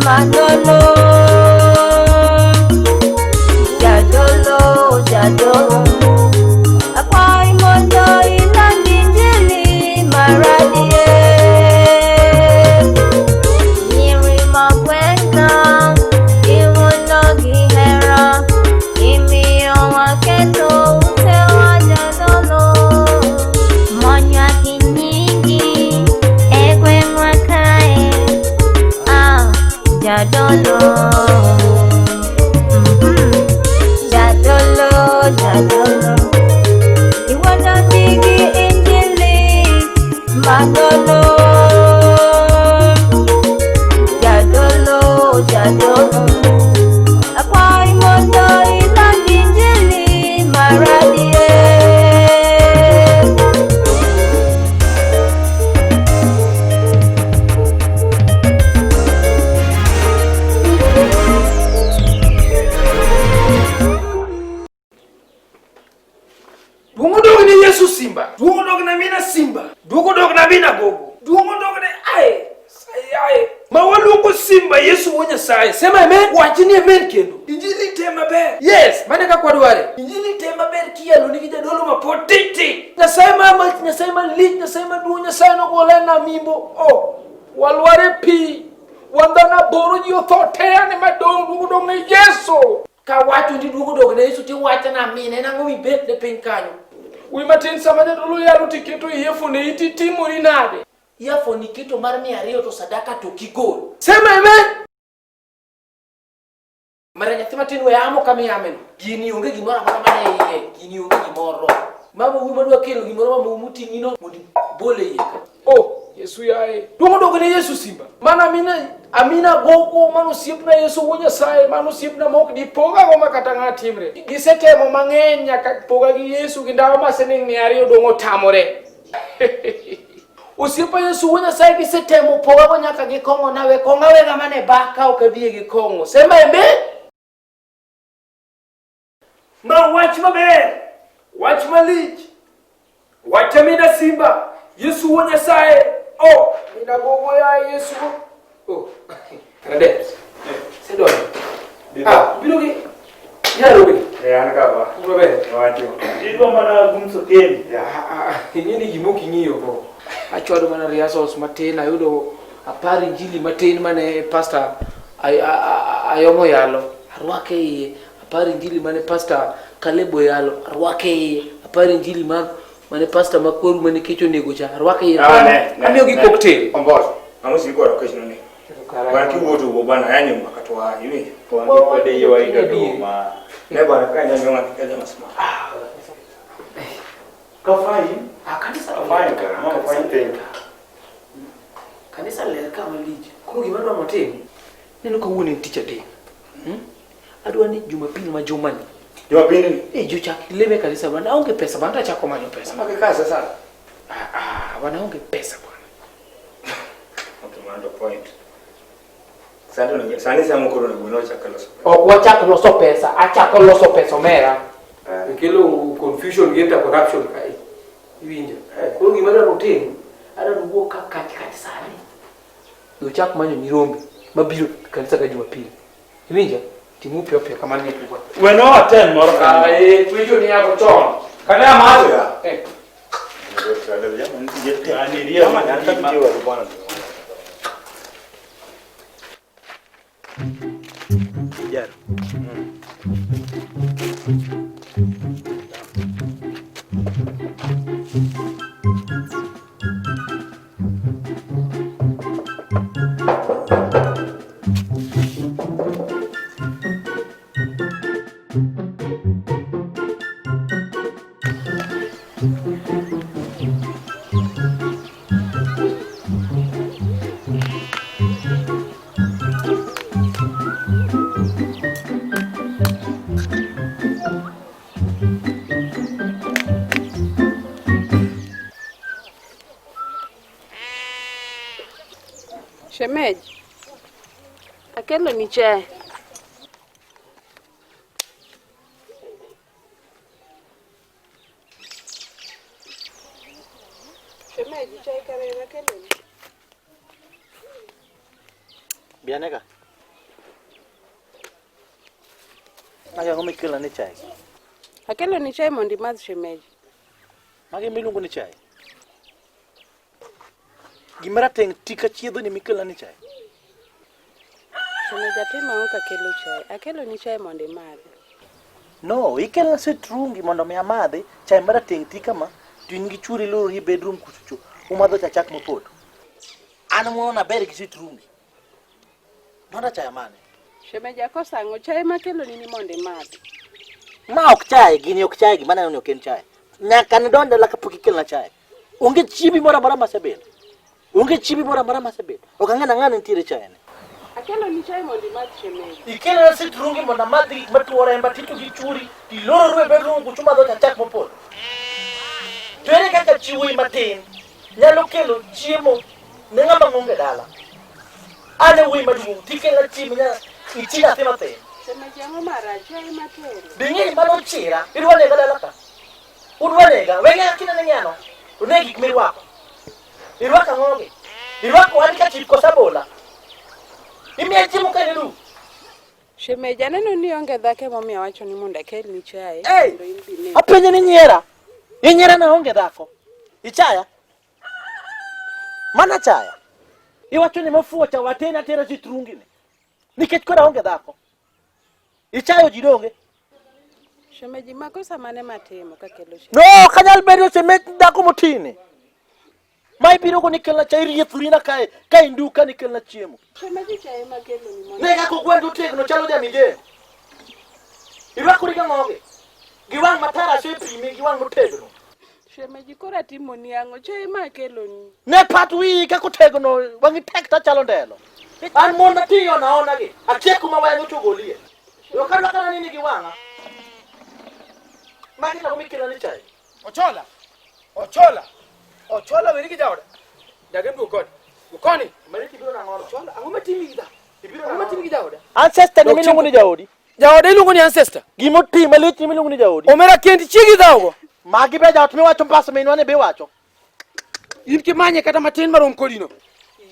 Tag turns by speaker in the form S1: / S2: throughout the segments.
S1: Manolo Jadolo Jadolo Akwayi mondo iland injili maradier Nyiri magwenga iwuondo gi hera Imiyo waketho utewa jadolo Monywa gi nyingi e gweng'wa kae Ah, jadolo Jadolo, jadolo Iwuondo ji gi injili Manolo Jadolo, jadolo Akwayi mondo iland injili maradier
S2: Duong' odog ne Yesu Simba. Duong' odog ne Amina Simba. Duong' odog ne Amina Gogo. Duong' odog ne ae. Ae. Ma waluongo Simba Yesu wuo Nyasaye. Sema amen. Wach ni amen kendo. Injili te maber. Yes, mane kaka wadware. Injili te maber kiyalo nigi jadolo ma pod titi. Nyasaye ma mach, Nyasaye malich, Nyasaye maduong', Nyasaye nogole na mimbo. Oh, walware pi. Wan dhano aboro ji otho te ane madong' duong' odong' ne Yesu. Ka wacho ni duogo dog ne Yesu tiwacho na mine nang'o mibet ne piny kanyo. Wi matin sama jadolo yalo tiketo earphone e iti timori nade? Earphone iketo mar 200 to sadaka to kigol. Sema amen. Mara nyathi matin we amo kama iyameno. Gini onge gimoro amora mane iye. Gini onge gimoro. Mama wuoyi madwa kelo gimoro mama wuoyi moting'ino mondo ibol e iye ka. Oh, Yesu yaye. Duong' odog ne Yesu Simba. Mana amina amina gogo mano osiepna Yesu wuo Nyasaye mano osiepna mok dipoga go ma kata ng'a timre. Gisetemo mang'eny nyaka poga gi Yesu gi ndawa ma siling 200 dong' otamore. Osiepa Yesu wuo Nyasaye gisetemo poga go nyaka gi kong'o nawe kong'o awega mane ba ka ok adhiye gi kong'o. Sema embe. Ma wach maber, wach malich, wach amina Simba, Yesu wuo Nyasaye. Oh, mina gogo ya Yesu. Oh, Rade. Sedoni. Ah, biro gi. Yalo gi.
S3: Eh, an ka ba.
S2: Kuma ber.
S3: Wacho. Idwa mana gumso kendi.
S2: Ah, ing'e ni gima ok ing'iyo go. Achwado mana rehearsals matin, ayudo apar injili matin mane pastor ayomo yalo. Arwake iye. Apar injili mane pastor Kalebo yalo. Arwake iye. Apar injili mag mane pastor makwaru mane kech onego cha. Arwake iye.
S3: Ah, ne, ne.
S2: Amiyo gi
S3: ne.
S2: cocktail.
S3: Ombos. Ang'o siko koro kech noni. Bwana kiwuotho wuo bwana yanyo mpaka twa iwinjo.
S4: Wangi kode yie wayudo oduma.
S3: Ne bwana ka nyanyo ng'ato ka jama smart.
S4: Ka fine.
S2: Ah, kanisa
S4: Ka fine ka. Ma fine thing.
S2: Kanisa ler ka malich. Koro gima adwa motim, neno kawuono en tich adek. Hmm? Adwa ni Jumapil ma jumani.
S3: Jumapil ni?
S2: Eh, jochak leme kanisa bwana, aonge pesa bwana, achako manyo pesa.
S3: Maki kasa sana.
S2: Ah, ah, bwana aonge pesa bwana.
S3: Okay, man, the point. Sani sani sama koro onego ne wachak loso pesa.
S2: Ok wachak loso pesa, achako loso pesa omera.
S3: Eh.
S2: Kelo confusion gi enter corruption kae. Iwinjo? Koro gima adwaro utim, adwaro wuok ka kach kach sani. Uchak manyo nyirombe mabiro kanisa ka Jumapil. Iwinjo? Timu piyo piyo kamano ne tugo.
S4: We no attend moro kanyo.
S2: Aye, winjo ni yako chon.
S4: Kane amacho ya.
S2: Eh.
S4: Jaro.
S5: Shemeji, akelo ni chai. Shemeji, chai kare en akelo ni.
S4: Bianeka. Magi ang'o mikelo ni chai?
S5: Akelo ni chai mondo imadh shemeji.
S4: Magi miluongo ni chai. Gima rateng' tika chiedho ni mikelo ni chai.
S5: Shemeji atimo ang'o kakelo chai? Akelo ni chai mondo imadhi.
S4: No, ikelona sitrungi mondo mi amadhi chai marateng' tika ma to in gi chwori ilorori e bedroom kuchocho umadho cha chak mopoto. An mono aber gi sitrungi. Mano chai mane?
S5: Shemeji akoso ang'o? Chai makelo ni ni mondo imadhi.
S4: Ma ok chai, gini ok chai, gima aneno ni ok en chai. Nyaka ne donj dala kapok ikelona chai. Onge chiembi moro amora masebilo. Onge chiembi moro amora masebilo. Ok ang'e nang'ane nitiere chai ni.
S5: Akelo ni chai mondo imadh shemeji.
S4: Ikelona sitrungi mondo amadh gik matuo remba tito gi chwori tilororu e bedroom kucho umadho cha chak mopoto. To ere kaka chi wuoyi matin nyalo kelo chiemo ne ng'ama onge dala? An e wuoyi maduong' tikelona chiemo nya ichi nyathi mathin.
S5: Shemeji ang'o marach? Chai makelo.
S4: Be ing'e ni mano chira? Idwa nega dala ka? Udwa nega? We ng'e kinene ng'ano? To ne gik mirwako. Irwako ang'o gi? Irwako an ka chip koso abola? Imiya chiemo ka in duk?
S5: Shemeji aneno ni ionge dhako emomiyo awacho ni mondo akelni chai
S4: Hey!
S5: mondo in be ne.
S4: Apenje ni nyiera. Inyiera na onge dhako. Ichaya? Mana chaya. Iwacho ni mofuwo cha watena atera sitrungi ni. Nikech koro aonge dhako. Ichayo ji donge?
S5: Shemeji makosa mane matimo kakelo chai?
S4: No, ok anyal bedo shemeji dhako motini. Ma ibiro go ni kelna chai riethorina kae, ka induka ni kelna chiemo.
S5: Shemeji chai makelo ni mondo.
S4: Ne kaka ogwandu otegno chalo jamijeo. Irwakori gang'o gi? Gi wang' matar asepimi gi wang' motegno.
S5: Shemeji koro atimoni ang'o? Chai makelo ni.
S4: Ne pat wiyi kaka otegno, wang'i tek ta chalo ndelo. An mon matiyo ona ona gi, akia kuma wayano to golie. Ok adwa kata nini gi wang'a. Magi to mikelo ni chai.
S2: Ochola. Ochola. Ochola weri gi jaoda. Dage mdu koni. Koni.
S4: Mane tibiro nang'o?
S2: Ochola, ang'o matimi gi dhako? Ang'o matimi gi jaoda?
S4: Ancestor ni miluongo ni jaodi.
S2: Jaoda iluongo ni ancestor.
S4: Gimotimo malich ni miluongo ni jaodi.
S2: Omera kend chiegi dhawogo.
S4: Magi be jaot miwacho mbasa minwa ni be iwacho.
S2: In kimanye kata matin marom kodino.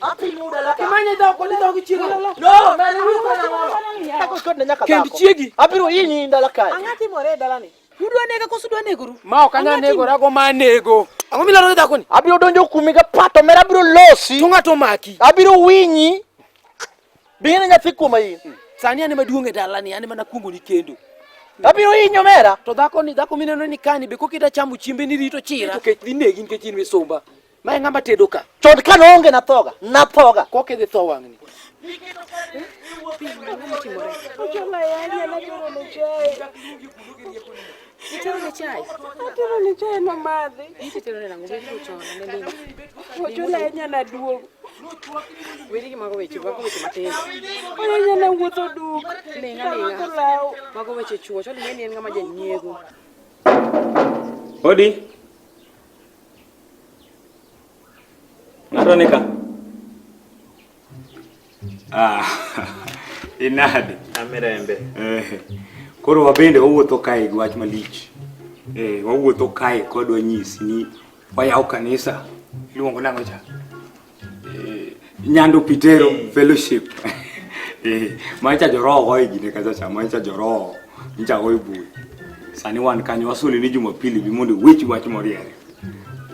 S4: Apimo dala ka.
S2: Kimanye dhawo kodi dhawo gi chiegi.
S4: No, mane wiyo kona ng'ono. Kako kod ne nyaka
S2: Kend
S4: dhako.
S2: chiegi.
S4: Abiro hinyi dala kae.
S6: Ang'o timore e dalani? Udwa nega koso udwa negoru?
S2: Ma ok anyal negora go ma nego. Ang'o milaro gi dhakoni?
S4: Abiro donjo kuomi ga pato mera abiro losi.
S2: To ng'ato omaki.
S4: Abiro winyi. Be ing'e ni nyathi kuoma in.
S2: Sani an ema duong' e dalani, an ema nakuongo ni kendo.
S4: Abiro hinyi omera.
S2: To dhako ni dhako mineno ni kani be kokida chamo chiembe ni rito chira. To kech dhi negi nikech in misumba. Ma e ng'ama tedo ka.
S4: Chon ka noonge nathoga. Nathoga.
S2: Koke dhi tho wang'ni.
S5: Ochola yani anatero ne chai.
S6: Itero ne chai?
S5: Atero ne chai nomadhi.
S6: Itero ne nang'o? Weri ochola ne ling.
S5: Ochola en nyana duong'.
S6: Weri gi mago weche, mago weche matindo.
S5: Oya nyana wuotho duk.
S6: Ling aling'a.
S5: Tarwako law.
S6: Mago weche chuo. Ochola ing'e ni en ng'ama janyiego.
S3: Odi. Ng'ato ni ka? Ah, inade.
S4: Amirembe.
S3: Koro wabende wawuotho kae gi wach malich. Wawuotho kae kwadwa nyisi ni wayawo kanisa. Iluongo nang'o cha? Nyando Pitero Fellowship. Mancha joroho goye gine kacha cha, mancha joroho ncha goye bui. Sani wan kanyo wasuli ni Jumapili bi mondo iwich wach moriere.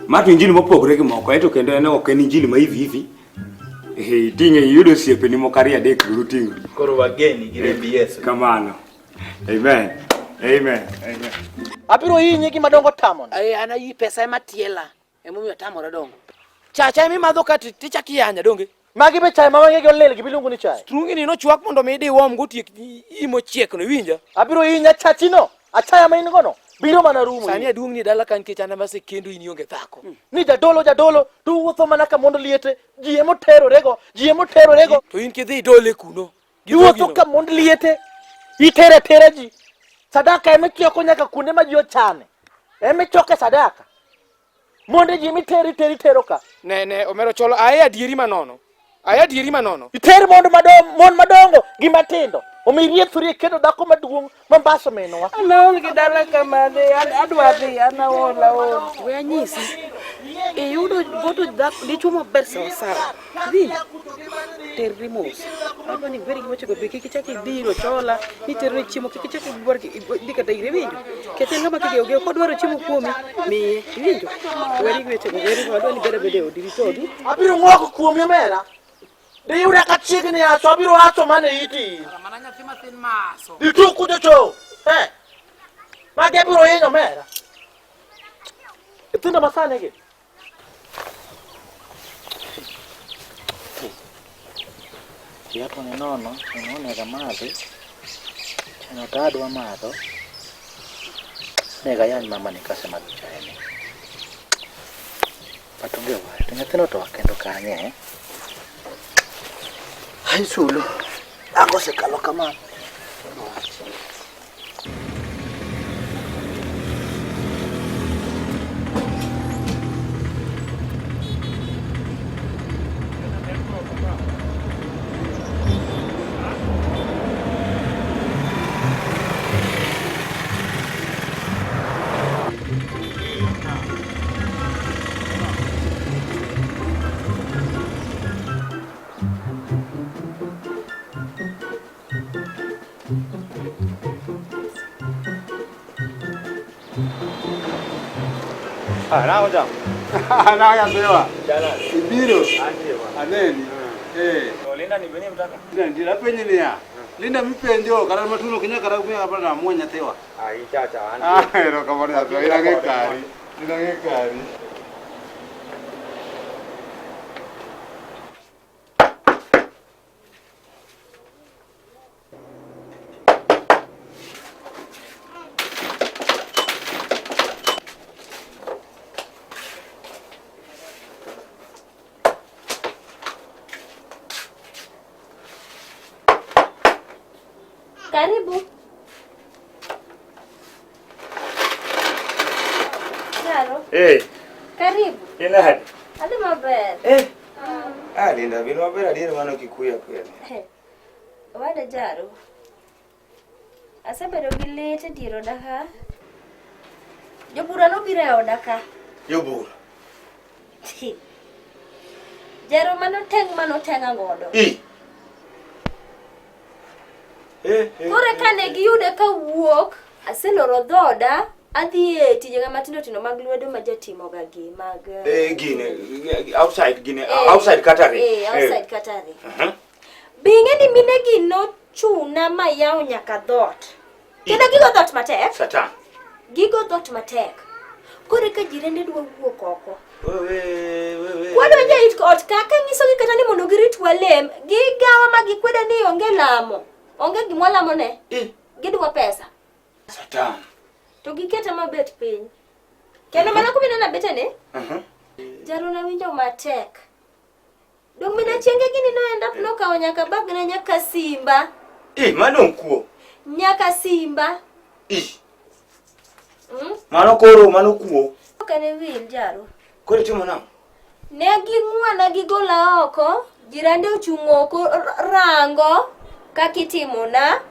S3: Ma to injili mopogore gi moko, ento kendo en ok en injili ma hivi hivi. Iting'e iyudo osiepeni moko ariyo adek biro ting'o.
S4: Koro wageni gi remb Yesu.
S3: Kamano. Amen. Amen. Amen.
S4: Abiro hinyi gi madongo tamon.
S2: Ai an ayi pesa ema tiela. Emomiyo atamora dongo. Chacha ema imadho ka tichak iyanya donge.
S4: Magi be chai ma wang'e gi olil gi miluongo ni chai.
S2: Strungi ni nochwak mondo mi idi wom go tiek imo chiek no iwinja.
S4: Abiro hinya chachino. Achaya ma in go no. Biro mana rumo.
S2: Sani aduong' ni dala ka nikech an ema asekendo in ionge dhako.
S4: Ni jadolo jadolo to uwuotho mana ka mondo liete. Ji ema oterorego. Ji ema oterorego.
S2: To in kidhi idole kuno. Gi
S4: Iwuotho
S2: dhogino.
S4: ka mond liete. Itere atera ji. Sadaka ema ichoko nyaka kuonde ma ji ochane. Ema ichoke sadaka. Monde ji mitero itero itero ka.
S2: Ne ne omero cholo aye adieri manono. Aye adieri manono.
S4: Iter mon madongo, mon madongo gi matindo. Omi riethori e kendo dhako maduong' ma mbaso minwa.
S5: An aol gi dala kamane. Adwa dhi, an aol aol.
S6: We anyisi. Iyudo voto dhako dichuo maber sawa sawa. Dhi. terri mos. Adwa ni ibed gi wechego be kik ichak idhi ir Ochola ni iterone chiemo kik ichak idwar idhi kata ire iwinjo. Nikech en ng'ama kigeo geo kodwaro chiemo kuomi miye iwinjo. Weri gi wechego weri go adwa ni ibed abeda e odi rit odi.
S4: Abiro ng'ok kuomi omera. Diyuda ka chiegni aso, abiro aso mana e iti in.
S2: Mana nyathi mathin maso.
S4: Dituk kucho cho. Eh. Magi abiro hinyo omera. Nyithindo masani gi.
S7: Kiapo ni nono, onego amadhi. Chano to adwa madho. Onego ayany mama ni kasemadho chae ni. But onge wach. To nyathino to wakendo kanye? Eh?
S4: Hai sulu. Ang osekalo kamano.
S3: Ah, nako jam.
S8: Nako nyathewa.
S3: Jana.
S8: Ibiro.
S3: Antie bwana.
S8: Aneni. Eh.
S3: To Linda ni beni mtaka?
S8: Linda ndiye apenji niya. Linda mipenjo kata matuno kinya kata kunya kata na muony nyathiwa.
S3: Ah, ichacha
S8: Ah,
S3: antie.
S8: erokamano nyathiwa. Inang'e kari. Inang'e kari.
S1: Karibu. Jaro,
S3: Eh,
S1: karibu.
S3: inadi.
S1: Adhi maber.
S3: Eh. Ah, Linda, bin maber adier mano kikuya kweli.
S1: Owada Jaro. Asebedo gi lit e dier oda ka. Jobura nobiro e oda ka.
S3: Jobura.
S1: Jaro manoteng' manoteng'a godo.
S3: I. Eh, eh.
S1: Koro eka ne giyuda kawuok, aseloro dhoda, adhi e tijega matindo tindo mag lwedo ma jatimoga gi mag
S3: Eh, gine, outside gine,
S1: Eh,
S3: outside catering.
S1: Eh, outside catering.
S3: Uh-huh.
S1: Be ing'e ni minegi nochuna mayawo nyaka dhoot. Kendo gigo dhoot matek.
S3: Satan.
S1: Gigo dhoot matek. Koro eka jirende dwa wuok oko.
S3: Wewe, wewe.
S1: Wadonjo e it ot ka kanyisogi kata ni mondo girit walem, gigawa ma gikweda ni onge lamo. Onge gima walamone.
S3: Eh.
S1: Gidwa pesa.
S3: Satan.
S1: To giketa mabet piny. Kendo mana kuma inena betene,
S3: Uh-huh.
S1: Jaro nawinjo matek. Dong mina chienge gini no end up nokawo nyaka bagna nyaka simba.
S3: Eh, mano kuo.
S1: Nyaka simba.
S3: Eh,
S1: Mm?
S3: mano koro, mano kuo.
S1: Ok ane wil Jaro.
S3: Koro itimo nang'o?
S1: Ne ging'wana gigola oko, jirande ochung' oko rango kaka itimona.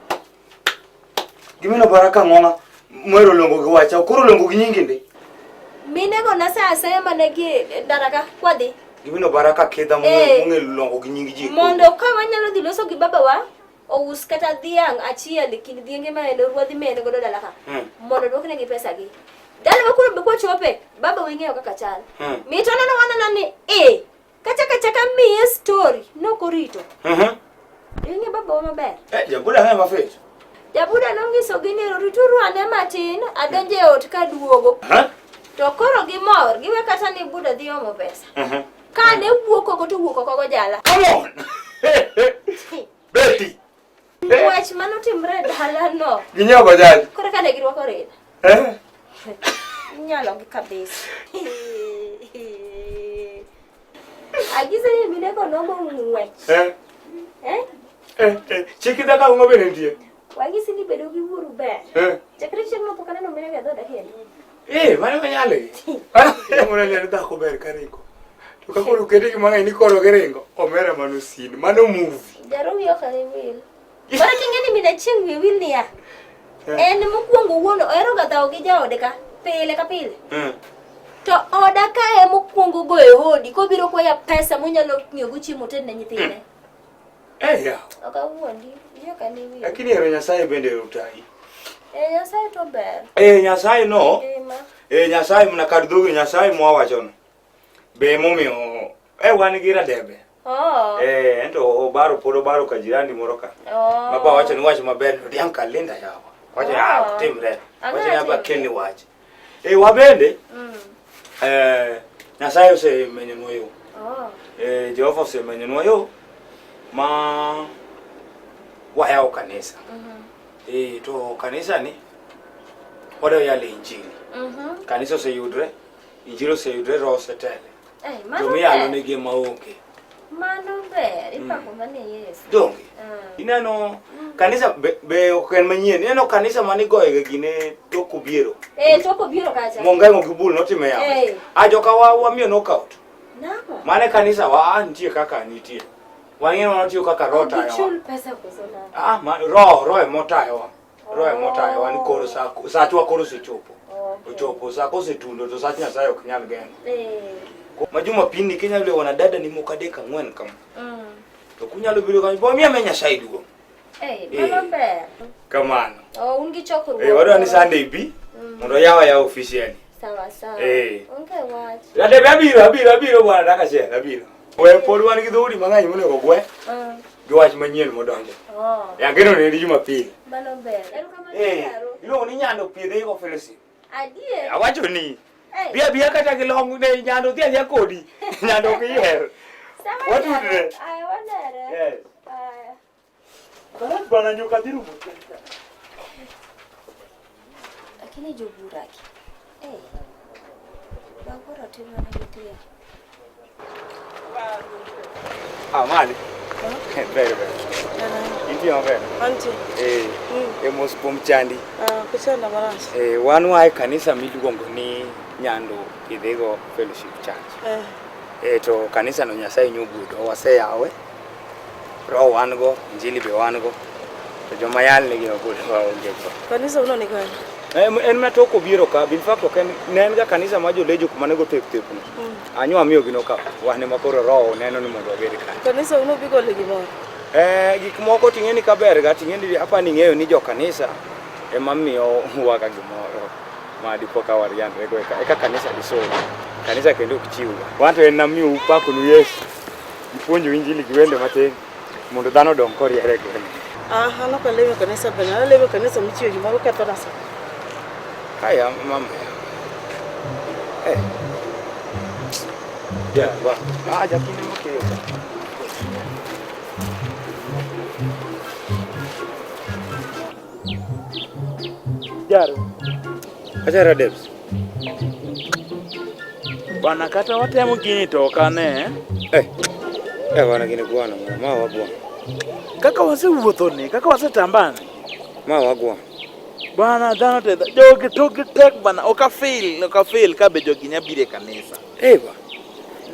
S3: Gimino baraka ng'onga mwero longo gi wacha, koro longo gi nyingi ndi.
S1: Minego na sa asaya mane gi e ndara ka kwadhi.
S3: Gimino baraka kedha
S1: Eh.
S3: mong'e longo gi nying ji.
S1: Mondo ka wanyalo dhi loso gi babawa, ous kata dhiang' achiel e kind dhienge ma en ruodhi ma en godo dala ka. Mondo duoknegi pesa gi. Dalawa koro be kwachope, baba wing'eyo kaka chal. Mit oneno wanena ni e kachaka chaka miye story nokorito. Ing'e babawa maber.
S3: Eh, jabuda ng'e mafit.
S1: Jabuda nonyisogi ni rituru ane matin adonjo e ot kaduogo.
S3: Huh?
S1: To koro gimor, giwe kata ni Buda dhi omo pesa. Kane wuok oko to wuok oko gojala.
S3: Come on. Betty.
S1: Wach manotimre e dalano.
S3: Ginyiewo bajaj.
S1: Koro kane girwako rinda.
S3: Eh?
S1: Inyalo gi kabisa. Agise ni minego nogo ng'wech.
S3: Eh?
S1: Eh?
S3: Eh, eh. Chiki dhaka ng'o bende nitie.
S1: Wagisi ni bedo gi wuoru ber.
S3: Eh.
S1: Chakre chieng' no pok aneno minegi e dhoda kendo.
S3: Eh, mano manyalo. Mano nyalo dhako ber ka ringo. To ka koro kete gi mang'eny ni koro giringo, omera mano sin, mano movie.
S1: Jaro wiye ok ne wil. Koro king'e ni mina chieng' wiye wil niya. En mokwongo wuon ohero ga dhawo gi jaode ka pile ka pile. To oda ka e mokwongo goyo hodi kobiro kwaya pesa monyalo ng'iewogo chiemo oted ne nyithinde.
S3: Eh ya.
S1: Ok awuondi, wiya ok ane wiyi.
S3: Lakini hero Nyasaye bende otayi.
S1: Eh, Nyasaye to ber.
S3: Eh Nyasaye no.
S1: Ngima.
S3: Eh Nyasaye mna kar dhogi Nyasaye mwawachono. Be momiyo eh wan gi radebe.
S1: Oh.
S3: Eh ento obaro pod obaro ka jirani moro ka.
S1: Oh.
S3: Mapa wacho ni wach maber to diang' kalinda yawa. Wacho ni ah ok timre.
S1: Ang'o
S3: Wacho ni aba
S1: timre?
S3: kelni wach. Eh wabende
S1: Mm.
S3: eh Nyasaye osemenyonwa yo.
S1: Oh.
S3: Eh Jehova osemenyonwa yo ma wayawo kanisa.
S1: Mhm.
S3: Eh to kanisa ni wadwa yalo injili.
S1: Mhm.
S3: Kanisa oseyudre, injili oseyudre, roho osetele.
S1: Eh, mano
S3: Jomiyalo
S1: ber.
S3: nigi maonge.
S1: Mano ber. Ipako mana Yesu.
S3: Donge.
S1: Mm.
S3: Ineno kanisa be ok en manyien. Ineno kanisa mane igoyega gine tok obiero.
S1: Eh, tok obiero kacha.
S3: Mongeng'o gi bul notime yamo.
S1: Eh.
S3: A joka wa wamiyo knockout.
S1: Nang'o?
S3: Mane kanisa wa ah, nitie kaka nitie. Wang'eyo watiyo kaka roho
S1: Ok
S3: tayowa.
S1: gichul pesa koso nang'o?
S3: Ah, ma, roho roho emotayowa. Roho emotayowa ni koro sa sachwa koro osechopo.
S1: Okay.
S3: Ochopo sa kosetundo to sach Nyasaye ok nyal geng'o.
S1: Eh.
S3: Ma Jumapil ni kinyalo lewo na dada ni moko adek ang'wen kama.
S1: Mm.
S3: To kunyalo bedo kanyo, bo miya me Nyasaye duong'.
S1: Eh,
S3: Eh.
S1: mano ber.
S3: Kamano.
S1: Oh, un gi chokruok.
S3: Eh, wadwa ni Sunday bi mondo yawa yawa officially.
S1: Sawa sawa.
S3: Eh.
S1: Onge wach.
S3: Radebe abiro abiro abiro bwana dakika achiel abiro. We pod wan gi dhoudi mang'eny monego gwe gi wach manyien modonjo.
S1: Oh.
S3: E ageno ne en Jumapil.
S1: Mano ber. Erokamano
S3: Eh,
S1: Jaro.
S3: iluongo ni Nyando Piedhego Fellowship.
S1: Adier.
S3: Awacho ni
S1: Eh.
S3: bi abiya kata gi long ne Nyando dhi adhiya kodi. Nyando ok ihero.
S1: Sawa
S3: Watudre.
S1: Jaro. Aya wanere.
S3: Yes.
S1: Aya.
S4: Karach bana nyuka dhi rumo.
S1: Lakini jobura gi. Eh. Bagoro timo ne gitie.
S3: Ah, mali. Ber ber. Intie maber.
S6: Antie.
S3: Eh, e mos kuom chandi.
S6: Ah, kuchanda marach.
S3: Eh, wan waa e kanisa miluongo ni Nyando Kidhigo Fellowship Church.
S6: Eh.
S3: Eh, to kanisa no Nyasaye nyogwedho waseyawe. Roho wan go, injili be wan go. To joma yal nigi pod waonge go.
S6: Kanisa uno ni kanye?
S3: En mana tok obiro ka, in fact ok en ne en ga kanisa ma jolejo kuma nego tep tep no. Anyo amiyo gino ka, wan ema koro roho neno ni mondo wabed ka.
S6: Kanisa uno bigole gimoro.
S3: Eh, gik moko ting'e ni kaber ga ting'e ni apa ni ng'eyo ni jo kanisa ema miyo wa ka gimoro ma dipo ka wariandre go eka, eka kanisa disomo. Kanisa kendo ok chiwga. Wan to en namiyo upakonu Yesu. Ipuonjo injili gi wende matin mondo dhano odong koriere e gweng'.
S6: Ah, an ok alemo e kanisa bende, an alemo e kanisa michiwe gimoro kethona sa.
S3: Haya mama. Eh. Ya, ba. Ah, jakine mokeyo ka.
S4: Jaro.
S3: Achara Debs.
S4: Bana kata watemo gini to ok ane.
S3: Eh. Eh, wana gini gwana, ma wagwana.
S4: Kaka wasewuotho ni, kaka wasetambani.
S3: Ma wagwana.
S4: Bana dhano te jogi togi tek bana ok afil, ok afil ka be jogi nya biro e kanisa.
S3: Eh, ba.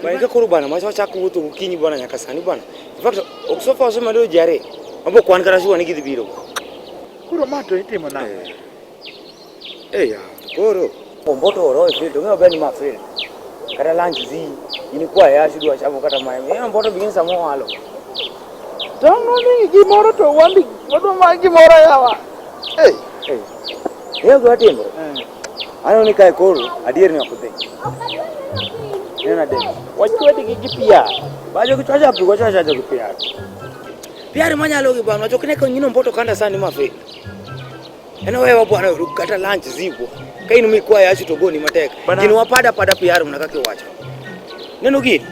S3: Bana ka koro bana, macha wachako wuotho gokinyi bana nyaka sani bana. In fact, ok sofa wasemedo ji ariyo. Mabo kwan kata sure ni gidhi biro.
S4: Koro ma to itimo nang'o?
S3: Eh, ya, koro. Omboto oro e field, ong'eyo maber ni ma field. Kata lunch zi, in ikwa yash idwa chamo kata maembe. Eh, omboto begin sama owalo.
S4: Tang'o ni gimoro to wambi wadwa ma gimoro yawa.
S3: Eh. Eh. Ing'eyo gima timore? Aneno ni kae koro adier ni ok dhi. Ineno adek.
S4: Wachwedgi gi PR.
S3: Bajo gi chwacha pi, wachacha gi PR. PR manyalo gi bwana, wacho kine ka nyino mboto kanda sani ma fail. En wewe bwana kata lunch zipo. Ka in mikwaye achi to goni matek. Gini wapada pada PR mana kaka iwacho. Neno gini.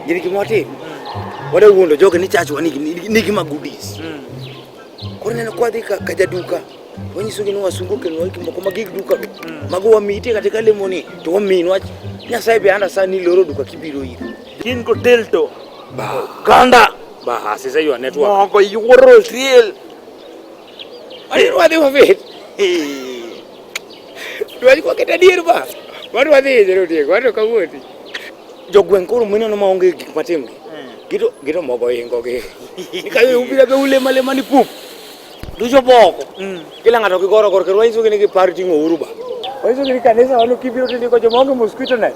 S3: Gini gima watim. Wada wuondo jogi ni chachwa nigi ma goodies. Koro neno kwa dhi ka jaduka. Wanyiso gi ni wasungu okelonwa gik moko ma gik duka go. Mago wamiyi katika lemoni to wamiyi niwach Nyasaye be understand ni loro duka kibiro ire.
S4: Gin kotel to.
S3: Ba.
S4: Ganda.
S3: Ba, sasa hiyo network.
S4: Mogo yuoro riel.
S3: Adier wadhi wabet. Dwach kwa keta adier ba. Wan wadhi jero tieko, wan to kawuothi. Jogweng' koro mineno maonge gik matimgi. Gito mogo ingo gi. Nikayo ubira be ulema lema ni pup. Ducho boko. Kila ng'ato gi goro goro kendo wanyisogi ni gipar ting'o uru ba. Wanyisogi ni kanisa wan kibiro to indiko joma onge mosquito net.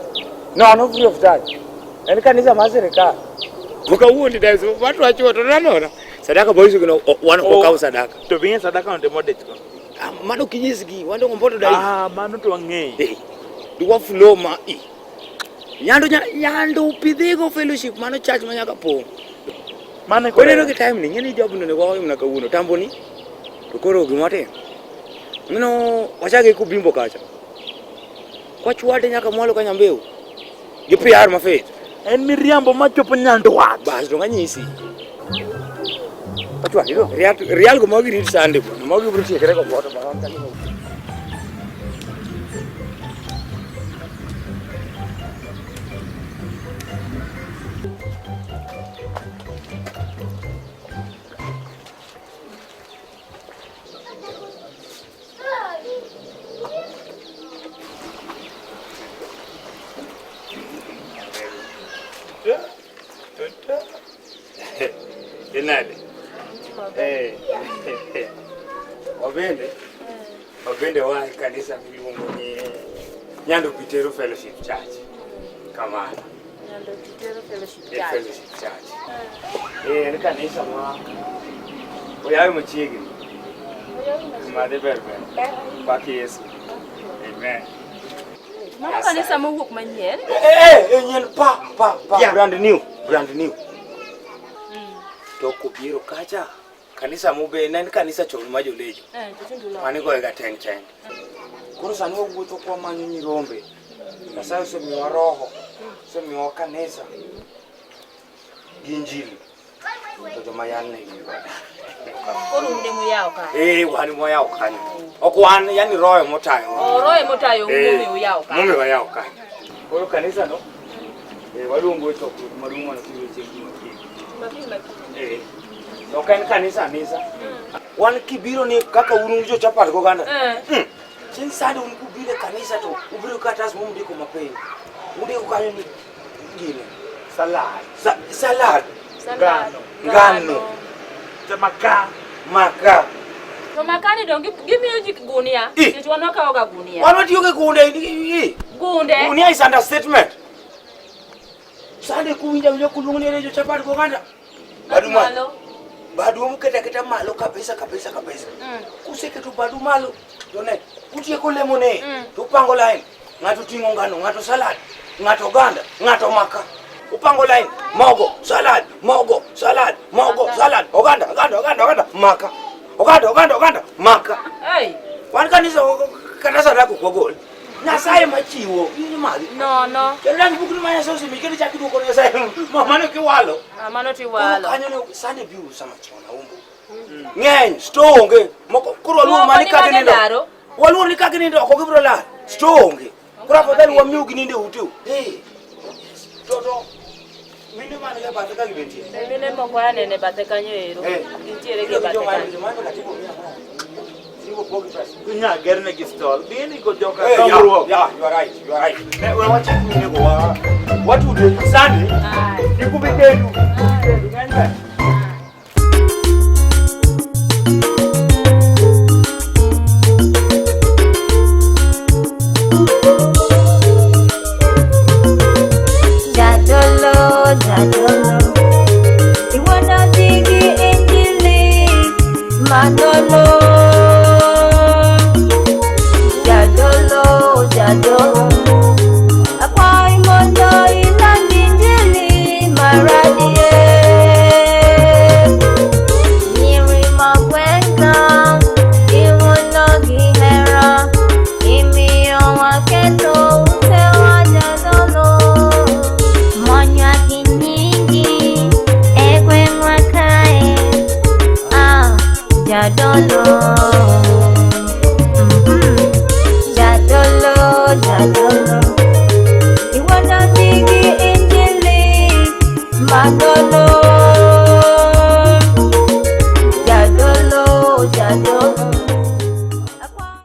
S3: Nono free of charge. En kanisa mar sirikal. Koka wuondi da watu wacho to nanona. Sadaka boys gino wan ok okaw sadaka.
S4: To bing'e sadaka no modich go.
S3: Ah, mano kinyisgi wan dongo mboto dai.
S4: Ah, mano to wang'eyo.
S3: Eh. Dwa flow ma i. Nyando nyando pidhigo fellowship mano church ma nyaka pong'.
S4: Mano
S3: Koro ineno gi time ni ng'eni job no onego wawe mana kawuono tambo ni to koro gima watim. Ng'eno wachake kubimbo kacha. Kwachwade nyaka mwalo ka Nyambeu. Gi PR mafit.
S4: En miriambo machopo nyandwat.
S3: Bas donga nyisi. Achwade do. Real real go magi rit Sunday bwana. Magi bro tiekre go boto bwana. Inade. Eh. Wabende. Wabende wa kanisa miluongo ni Nyando Pitero Fellowship Church. Kamano.
S1: Nyando Pitero Fellowship
S3: Eh,
S1: Church.
S3: Fellowship Church. Eh, en kanisa ma oyawe machiegni. Madhi ber ber. Pak Yesu. Amen.
S1: Mano kanisa mowuok manyien.
S3: Eh, eh, nyien pa pa pa brand new, brand new. To kobiro kacha kanisa mube ne en kanisa chon ma jolejo.
S1: Eh, to tinde uloko.
S3: Mane goyega teng cheng. Koro sani wawuotho kwamanyo nyirombe. Nyasaye osemiyowa roho, osemiyowa kanisa gi injili. To joma yalne gi
S1: Koro un ema uyawo kanyo.
S3: Eh, wan ema wayawo kanyo. Ok wan, yani roho ema otayowa.
S1: Oh, roho ema otayou
S3: Eh,
S1: momiyo uyawo kanyo.
S3: Momiyo wayawo kanyo. Koro kanisa no, eh, waluongo e chokruok maduong' manotimo chieng' Jumapil.
S1: Jumapil ma
S3: Eh, ok en kanisa anisa. Wan kibiro ni kaka un un jo chapat goganda.
S1: Eh.
S3: Chieng' Sunday un kubiro e kanisa to ubiro katas mundiko mapiny. Undiko kanyo ni gini.
S4: Salad.
S3: Salad.
S1: Salad.
S3: Ngano.
S4: Maka.
S3: Maka.
S1: To makani dong gimiyo ji gunia.
S3: Eh.
S1: Nikech wan wakawo ga gunia.
S3: Wan watiyo gi gunde.
S1: Gunde.
S3: Gunia is understatement. Sunday kuwinjo awinja kuluongo ni jo chapat goganda. Badu malo. Badu muketa keta malo kabisa kabisa kabisa. Kuseketo badu malo to ne utieko lemo ne to upango line. Ng'ato ting'o ngano, ng'ato salad, ng'ato oganda, ng'ato maka. Upango line, mogo, salad, mogo, salad, mogo, salad, oganda, oganda, oganda, oganda, maka. Oganda, oganda, oganda, maka.
S1: Hey.
S3: Wan kanisa kata sadaka ok wagol. Nyasaye machiwo, in madhi.
S1: No, no.
S3: Kendo dang bugni ma Nyasaye osemiyi kendo ichak iduoko ne Nyasaye. Ma mano kiwalo.
S1: Ah, mano tiwalo.
S3: Koro kanyo ne Sunday biuru sama chon aumbo. Ng'eny, store onge. Moko koro waluor mani ka ginindo. Waluor ni ka ginindo oko gibiro lal. Store onge. Koro afadhali wamiu ginindo e uteu. Eh. To to mine man ga bathe ka gibentie.
S1: Mine moko anene e bathe kanyo ero.
S3: Eh.
S1: Gintiere gi e bathe kanyo.
S4: Inya gerne gi stall. Bini go joka
S3: Eh, yeah,
S4: dongruok.
S3: yeah, you are right, you are right. Ne, we wachak mine go wa. Watude Sunday. Ikubi kendu. Kendu ng'eny ber.
S9: Jadolo, jadolo, iwona digi injili manolo. Jadolo, jadolo, akwayi mondo iland injili maradie. Nyiri magwenga, iwuono gi hera, imiyo waketo utewa jadolo. Monywa gi nyingi e gweng'wa kae, ah, jadolo.